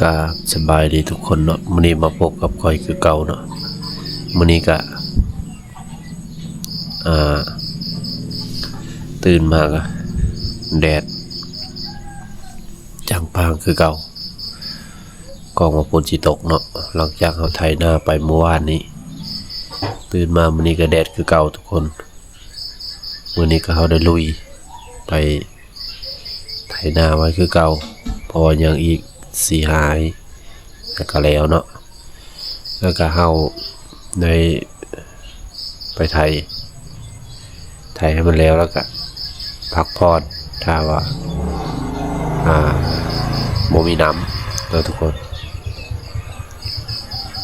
ກາບສະບາຍດີທຸກຄົນເນາະ, ມື້ນີ້ມາພົບກັບຂ້ອຍຄືເກົ່າເນາະ. ມື້ນີ້ກະ ອ່າ ຕື່ນມາກະແດດຈ້າງປາງຄືເກົ່າ, ກ້ອງວ່າຝົນຊິຕົກເນາະ. ຫຼັງຈາກເຮົາໄຖນາໄປມື້ວານນີ້, ຕື່ນມາມື້ນີ້ກະແດດຄືເກົ່າທຸກຄົນ. ມື້ນີ້ກະເຮົາໄດ້ລຸຍໄປ ໄຖນາໄວ້ຄືເກົ່າ, ເພາະວ່າຍັງອີກສີ່ຫ້າໄຮ່ ແລ້ວກະແລ້ວເນາະ. ແລ້ວກະເຮົາໄດ້ໄປໄຖ, ໄຖໃຫ້ມັນແລ້ວ ແລ້ວກະພັກຜ່ອນ ຖ້າວ່າ ອ່າ ບໍ່ມີນ້ຳເນາະທຸກຄົນ.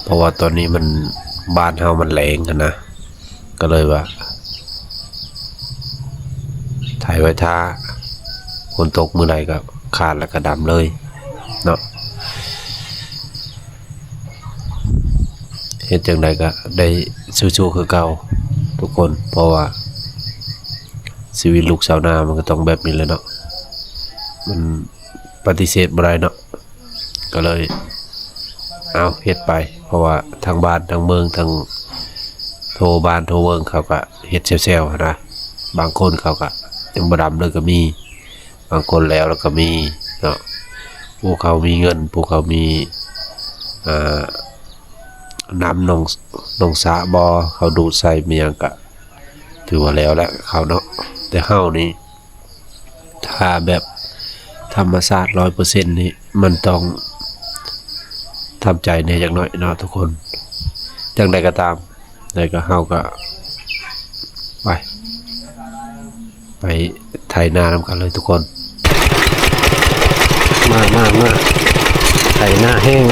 ເພາະວ່າຕອນນີ້ມັນ ບ້ານເຮົາມັນແລ້ງຫັ້ນນະ. ກະເລີຍວ່າ ໄຖໄວ້ຖ້າ ຝົນຕົກມື້ໃດກະຂາດແລ້ວກະດຳເລີຍເນາະ. ເຮັດຈັ່ງໃດກະໄດ້ສູ້ໆຄືເກົ່າທຸກຄົນ, ເພາະວ່າຊີວິດລູກຊາວນາມັນກະຕ້ອງແບບນີ້ແຫຼະເນາະ, ມັນປະຕິເສດບໍ່ໄດ້ເນາະ. ກະເລີຍ ເອົາ ເຮັດໄປ, ເພາະວ່າທາງບ້ານທາງເມືອງ ທາງທົ່ວບ້ານທົ່ວເມືອງເຂົາກະເຮັດແຊວໆຫັ້ນນະ. ບາງຄົນເຂົາກະຍັງບໍ່ດຳເລີຍກະມີ, ບາງຄົນແລ້ວແລ້ວກະມີເນາະ. ຜູ້ເຂົາມີເງິນ ຜູ້ເຂົາມີ ອ່າ ນ້ຳໜອງ ໜອງສະບໍ່ ເຂົາດູດໃສ່ມີຫຍັງກະ ຖືວ່າແລ້ວແຫຼະເຂົາເນາະ. ແຕ່ເຮົານີ້ ຖ້າແບບທຳມະຊາດຮ້ອຍເປີເຊັນນີ້ ມັນຕ້ອງທຳໃຈແດ່ຈັກໜ້ອຍເນາະທຸກຄົນ. ຈັ່ງໃດກະຕາມ ແລ້ວກະເຮົາກະໄປ ໄປໄຖນານຳກັນເລີຍທຸກຄົນ. ມາ ມາ ມາ ໄຖນາແຫ້ງ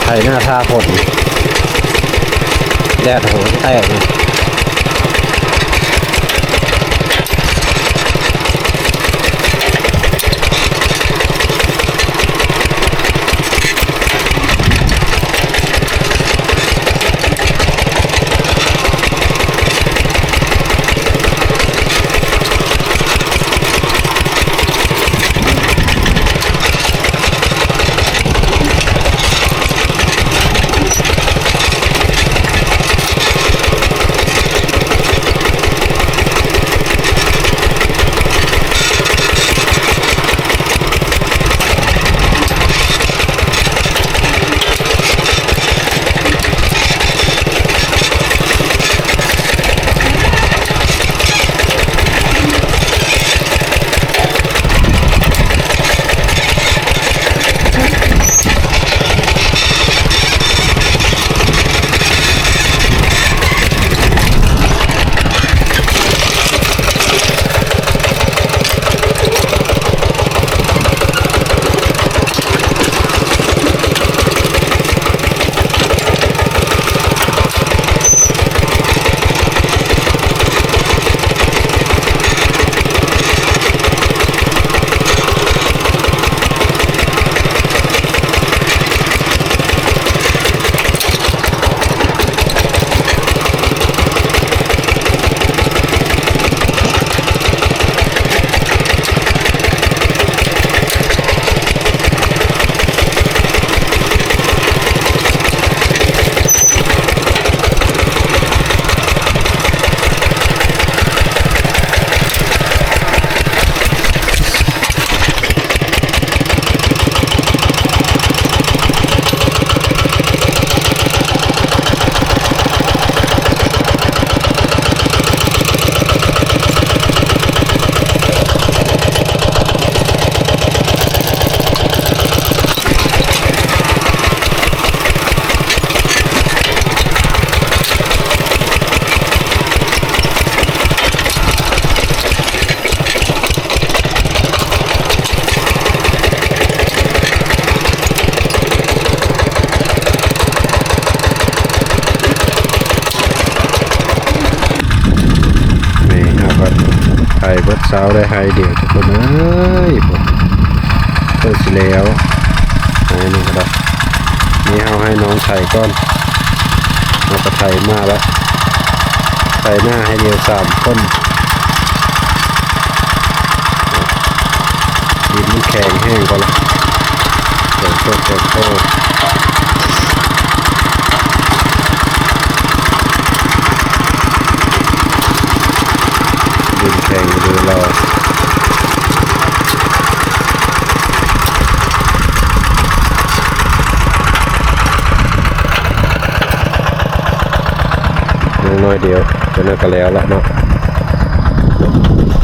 ໄຖນາຖ້າຝົນ ແດດໂຫດແຕກ. ນີ້ເຮົາກະໄຖເບິດຊາວໄດ້ໄຮ່ດຽວທຸກຄົນເອີຍ. ພຸ້ນ ເພິ່ນຊິແລ້ວໄຮ່ໜຶ່ງກະດອກ. ນີ້ເຮົາໃຫ້ນ້ອງໄຖກ່ອນ, ເຮົາກະໄຖມາແລ້ວ. ໄຖນາໃຫ້ດຽວສາມຄົນ ດິນມັນແຂງແຮງກ່ອນລະ ແຂງໂຕແຂງໂຕ ດິນແຂງຢູ່ເລີຍ. ຍັງໜ້ອຍດຽວ ຈັກໜ້ອຍກະແລ້ວລະເນາະ.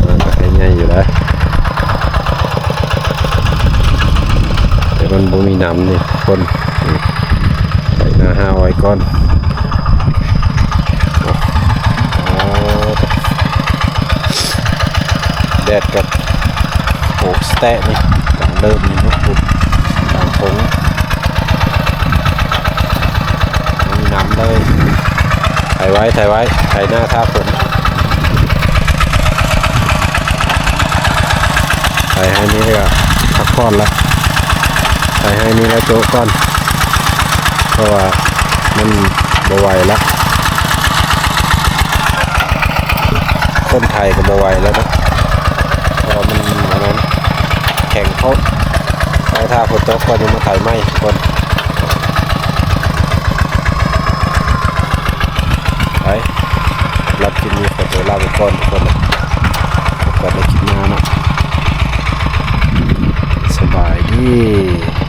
ເອີ ກະໃຫ້ໃຫຍ່ຢູ່ລະ ແຕ່ມັນບໍ່ມີນ້ຳນີ້ທຸກຄົນ. ໄຖນາຫ້າໄວ້ກ່ອນ. ໂອ້ ແດດກະໂພກສະແຕະນີ້ ກາງເລີ່ມນີ້ເນາະ ກາງໂພງ ບໍ່ມີນ້ຳເລີຍ. ໄຖໄວ້ ໄຖໄວ້ ໄຖນາຖ້າຝົນ. ໄຖໄຮ່ນີ້ກະພັກຜ່ອນລະ ໄຖໄຮ່ນີ້ລະໂຈະກ່ອນ ເພາະວ່າມັນບໍ່ໄຫວລະ ຄົນໄຖກະບໍ່ໄຫວລະເນາະ ເພາະວ່າມັນອັນນັ້ນ ແຂງໂພດ. ໄປຖ້າຝົນຕົກກ່ອນ ຍັງມາໄຖໃໝ່ກ່ອນ. ໄປ ສຳລັບຄລິບນີ້ຂໍຕົວລາໄປກ່ອນທຸກຄົນເນາະ ພົບກັນໃນຄລິບໜ້າເນາະ ສະບາຍດີ.